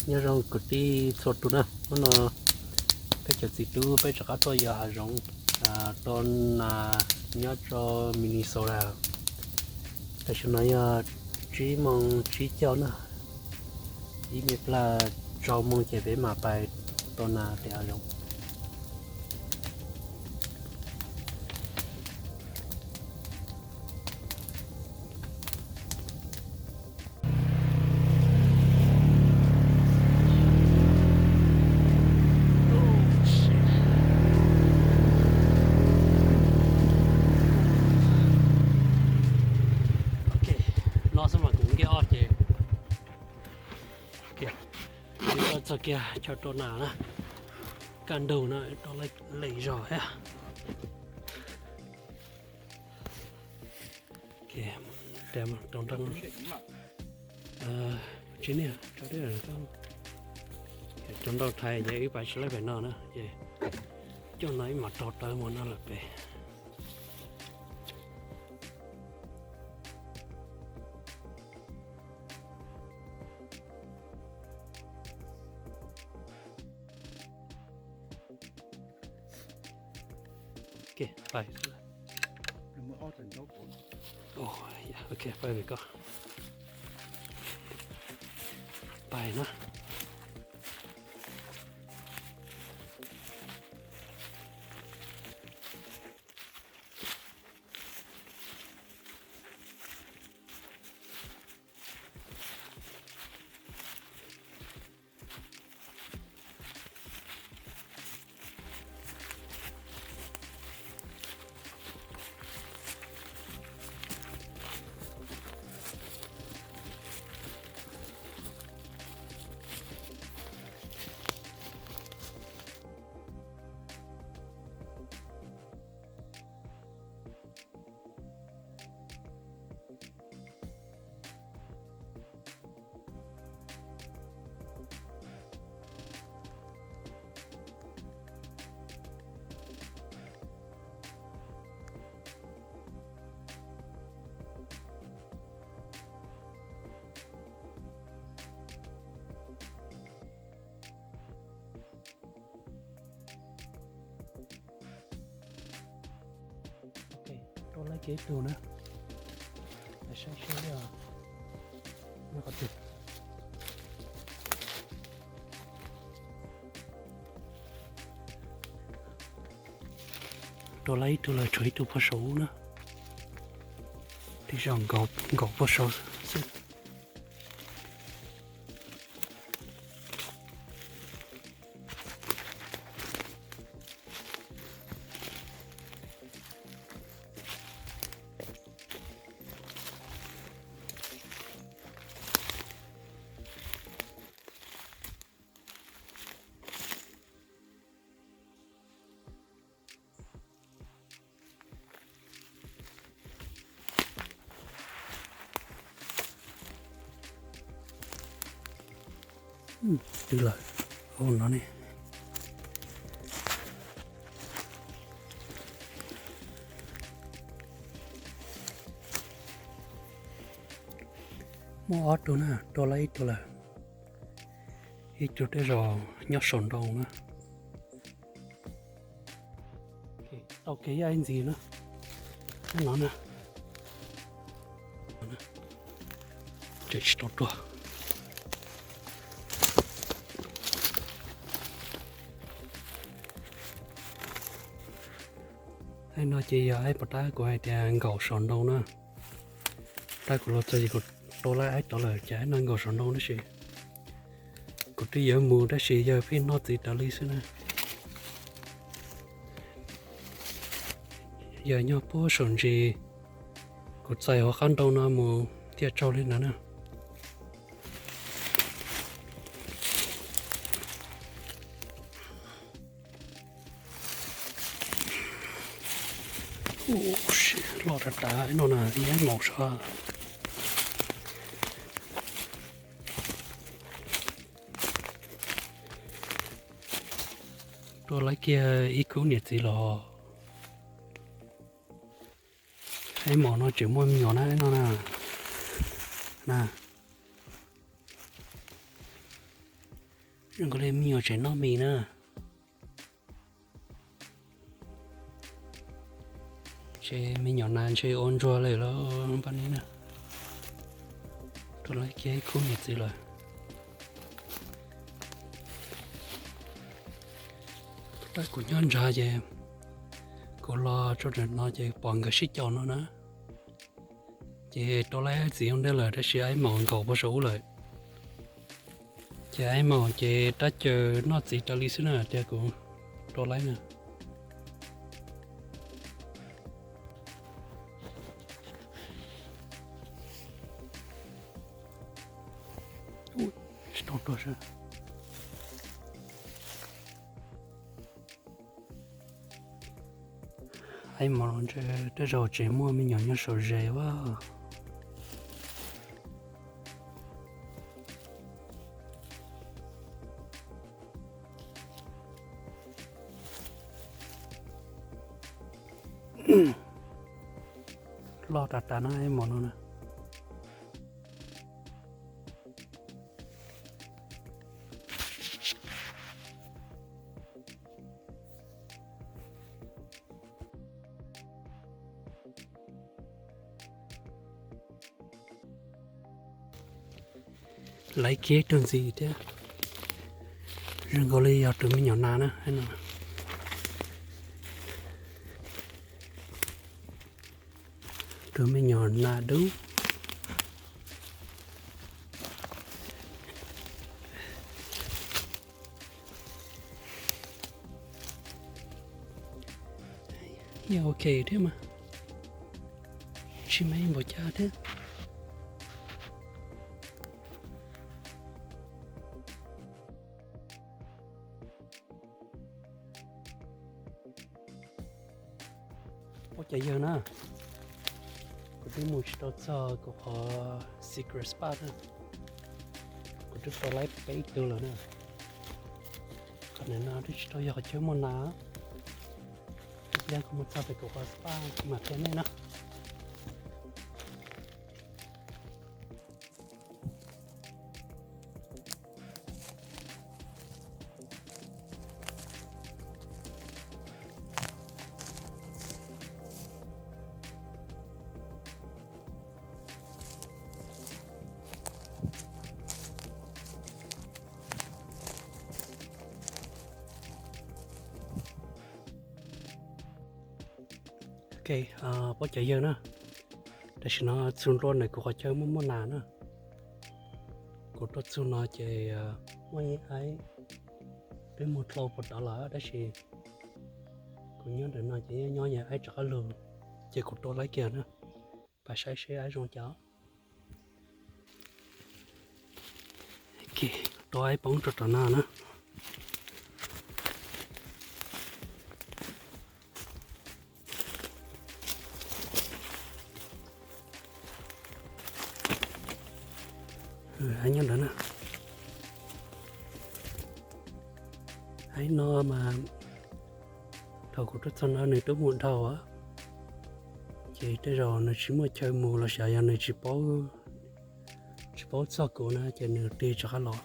Nyob zoo kwv tij txhua tus na, hnub no peb cov txiv tub peb rov qab tuaj yos hav zoov rau nas nyob rau Minnesota. Tam sim no yog tsib moos tsib caug na, ib me pliag rau moos ces peb mam pais rau nas tim hav zoov. No xwb mas kuv nkiag ob ces txog kiag chaw rau nas na, kaj ntug no rau lem zog thiab. Rau nrau, tsis niaj, rau nrau thaiv ces wb pais tsis laib pem no na, ces coj no ib mam rau tawv mus no lawm pem. Ok, pais. Ok, pais vim ko. Pais na. Ok, rau lawv kev tug na. Saib seb nyob qhov twg. Rau lawv ib tug lawm, tshuav ib tug puag saum ub na. Tej zaum nkaum puag saud xwb. Twb lawm, ua no ne. Muaj ob tug na, rau lawv ib tug lawm. Ib tug tej zaum nyob saum ntoo na. Tau kev ib ntxiv na. No na. Tseem tsis tau tuag. Aib no ces yog aib pov tab kuv hais tias nkaum saum ntoo na. Tab kuv los txog ces kuv rau lawv aib tod lawm ces aib no nkaum saum ntoo tab sis kuv twb yuav mus tab sis yawg pheej noj txiv raws li xwb na. Yawg nyob puag saum ntsis, kuv txais hauv qab ntoo no mus thiaj tsaug li ntawd na. Loj tas tas no na, ib maum sab. Rau lawv kiag ib khub niam txiv los. Ib maum no tseem muaj me nyuam na no na. Na. Zoo nkaus li me nyuam tseem noj mis na. Ntshe me nyuam nas ntshe ua ntsuag lawm los npaj ni na. Rau lawv kiag ib khub niam txiv lawm. Tab kuv nyob ntshav ces kuv los tso ntawm no ces pom nkawd sib caum no na. Ces rau laib txiv ua ntej lawm tab sis Aib Maum nkaum puag saum ub lawm. Ces Aib Maum ces rab caws noj txiv raws li xwb na, tias kuv rau laib na. Aib Maum ntshe tej zaum tseem muaj me nyuam nyob saum zes a. Loj tas tas na Aib Maum no na. Laiv kiag ib tug ntxiv thiab. Zoo nkaus li yog tus me nyuam nas na. Tus me nyuam nas dub. Yog ok thiab mas, tsis me npaum cas thiab. Paub cov yawg na, kuv twb mus tsis tau txog kuv qhov secret spot na. Kuv twb tau laib peb tug lawm na. Qhov ntawm no twb tsis tau yog qhov chaw muaj nas. Ib pliag kuv mus txog pem kuv qhov spot kuv mam qhia nej na. Ok, paub cov yawg na, tam sim no txug ntua ntawm kuv qhov chaw muaj muaj nas na. Kuv tuaj txug no ces muaj ib aib, peb mus dlau puag tod lawm tab sis kuv nyob ntawm no ces nyob nyob aib rov qab lug, ces kuv rau laib kiag na, pab saib seb aib zoo cas. Rau aib poob rau tom no na. Aib nyob ntawd na. Aib no mas thaum kuv tuaj txog no nws twb mus dhau, ces tej zaum nws tsis muaj chaw mus los sis yog nws tsis paub txog kuv na ces nws tig rov qab los.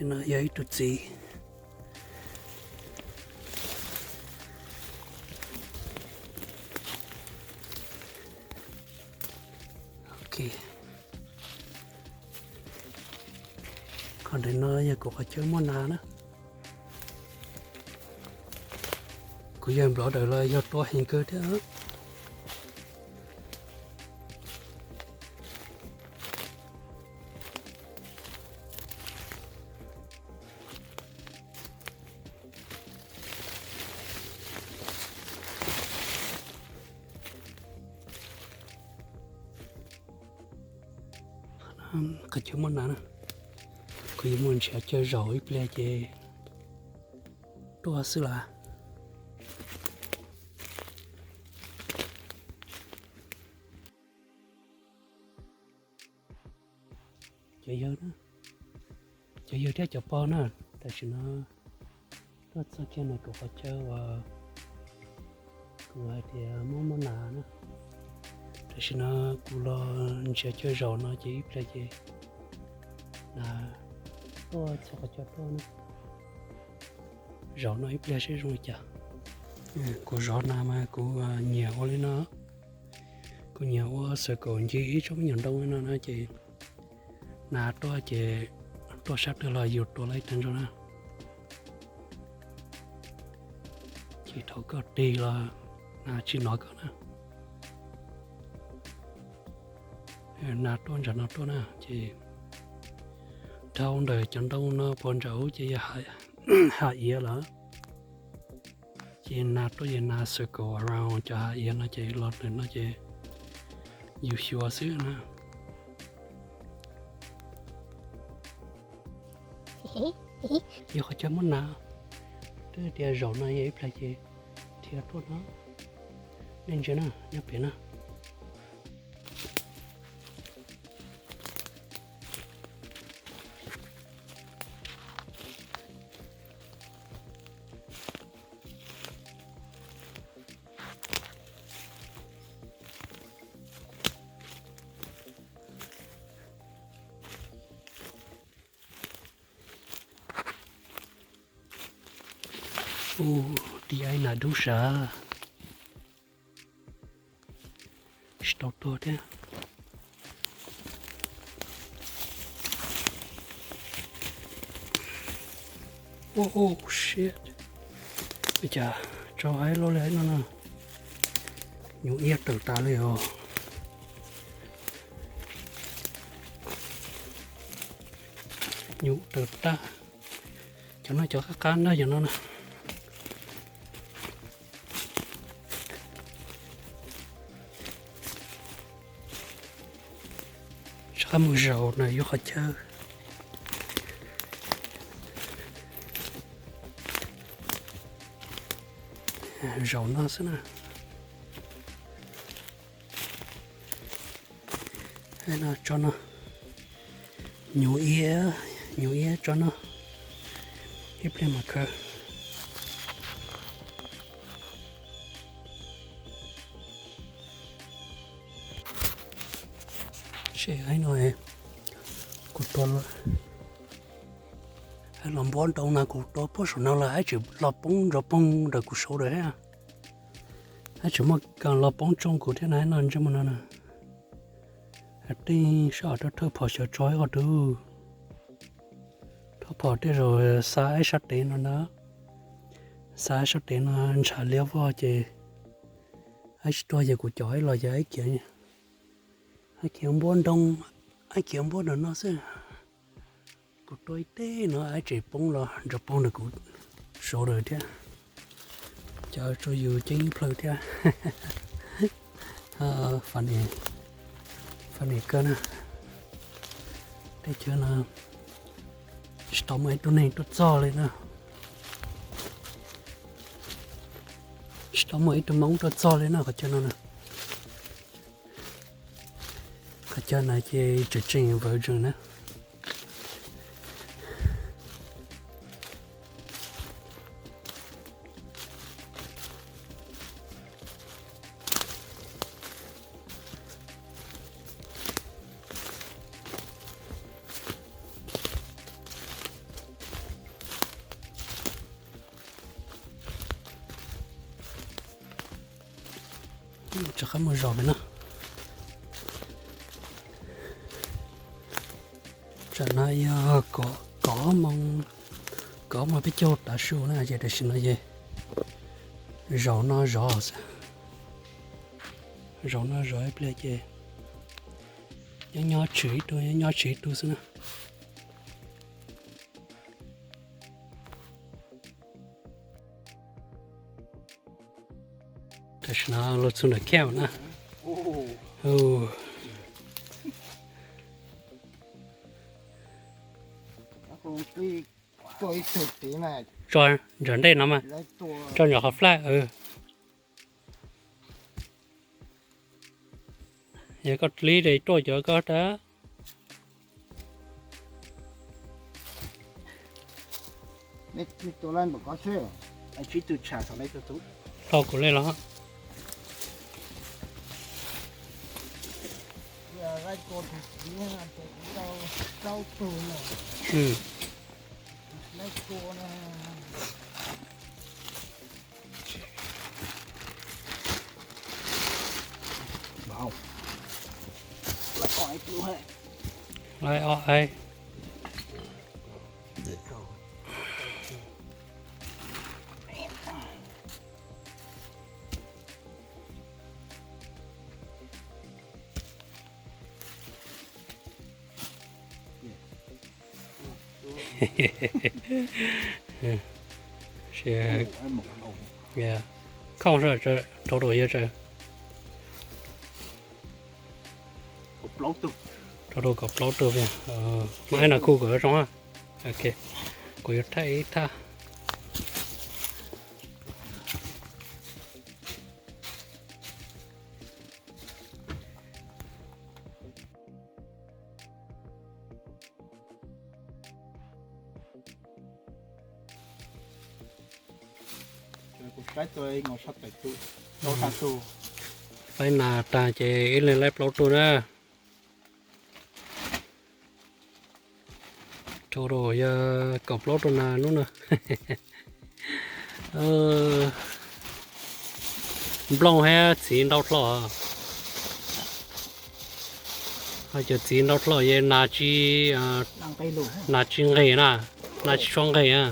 No yog ib tug txiv. Ok, qhov ntawm no yog kuv qhov chaw muaj nas na. Kuv yawg nplov dawm los yog tua heev kawg thiab. Qhov chaw muaj nas na, kuv yuav mus nrhiav chaw zaum ib pliag ces tuaj xwb las. Cov yawg na, cov yawg thiab cov pog na, tam sim no Tuaj txog kiag ntawm kuv qhov chaw uas kuv hais tias muab muab nas na. Tam sim no kuv los nrhiav chaw zaum no ces ib pliag ces nas tuaj txog qhov chaw tuaj na. Zaum no ib pliag seb zoo li cas. Kuv zov nas mas kuv nyiam ua li no. Kuv nyiam ua xwm kaum ncig ib tsob me nyuam ntoo li no na ces nas tuaj ces tuaj sab twg los yus tua lawm ib tag nrho na. Ces thaum koj tig los nas tsis hnov koj na. Nas tuaj ntsam no tuaj na ces dhau ntawm cov ntoo no puag nram ub ces yog hav iav lawm. Ces nas tuaj ces nas xwm kaum around cov hav iav no ces los ntawm no ces yus xyuas xwb na. Yog qhov chaw muab nas, twb tias zaum no yog ib pliag ces dhia tuaj no. Nej ntsia na, nyob pem na. Ub, tib aib nas dub sav. Tsis tau tuag thiab. Ua, ua, shit. Ua cas tso aib luaj li no na. Nyuj iab tawm tas li os. Nyuj tawm tag. Cov no cov qab qab ntag cov no na. Rov qab mus zaum na, yuav qhov chaw zaum no xwb na. No tso no, nyuj iab, nyuj iab tso no, ib pliag mam khaws. Seb no, kuv tua los npuab ntoo no kuv tua puag saum no lawm, ib tsis los poob nrov poog ntawm kuv shoulder thiab. Ib tsis muaj kas los poob tsoo kuv thiab na, no ntsej muag no na. Tej sab hov rau thawj phom xyov tso ib qho dub. Thawj phom tej zaum xa ib sab tes no ntag. Xa ib sab tes no ntshav liab vog ces ib tsis tuag ces kuv cov ib los ces ib khiav npuab ntoo, ib khiav npuab ntawm no xwb. Kuv tua ib teg no ib tsis poob los nrov poog ntawm kuv shoulder thiab. Cov tso yus ceeb ib plhaw thiab. Funny, funny kawg na. Tej chaw no tsis tau muaj ib tug neeg tuaj txog li na. Tsis tau muaj ib tug Hmoob tuaj txog li na qhov chaw no na. Qhov chaw no ces tseem tseem vawv ntsees na. Rov qab mus zaum pem no. Tsam no yog kaum moos, kaum moos peb caug tav su na ces tam sim no ces zaum no zov xwb. Zaum no zov ib pliag ces nyob nyob tshwm ib tug, nyob nyob tshwm ib tug xwb na. Tam sim no los txog ntawm camp na. Tso ntawm ntej no mas, tso ntawm qhov flag. Yog koj dlib li tuaj cov koj tag. Neb tua laib npaum ko seb. Tsib tug tsham thaum neb tua tus. Rau kuv lej los. Laib ko tus txiv ces kuv tau plaub tug no. Laib tua no. Laib ob aib. Khooj rau rau yog tsaws. Rau rau kaum plaub tug. Muab aib no khu kom zoo. Ok, kuv yuav thaij ib thaj. Faib nas tag ces ib leeg laib plaub tug na. Total yog kaum plaub tug nas hnub no. Nplooj thiab txiv ntau dlhau. Ho cov txiv ntau dlhau ces nas tsis, nas tsis nqis na, nas tsis tshua nqis na.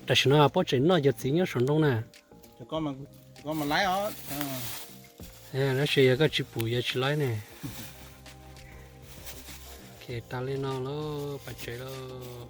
Tam sim no puab tseem noj cov txiv nyob saum ntoo na. Tab sis yog koj tsis pum yog tsis laib ne. Ok, tas li no lauj, pais tsev lauj.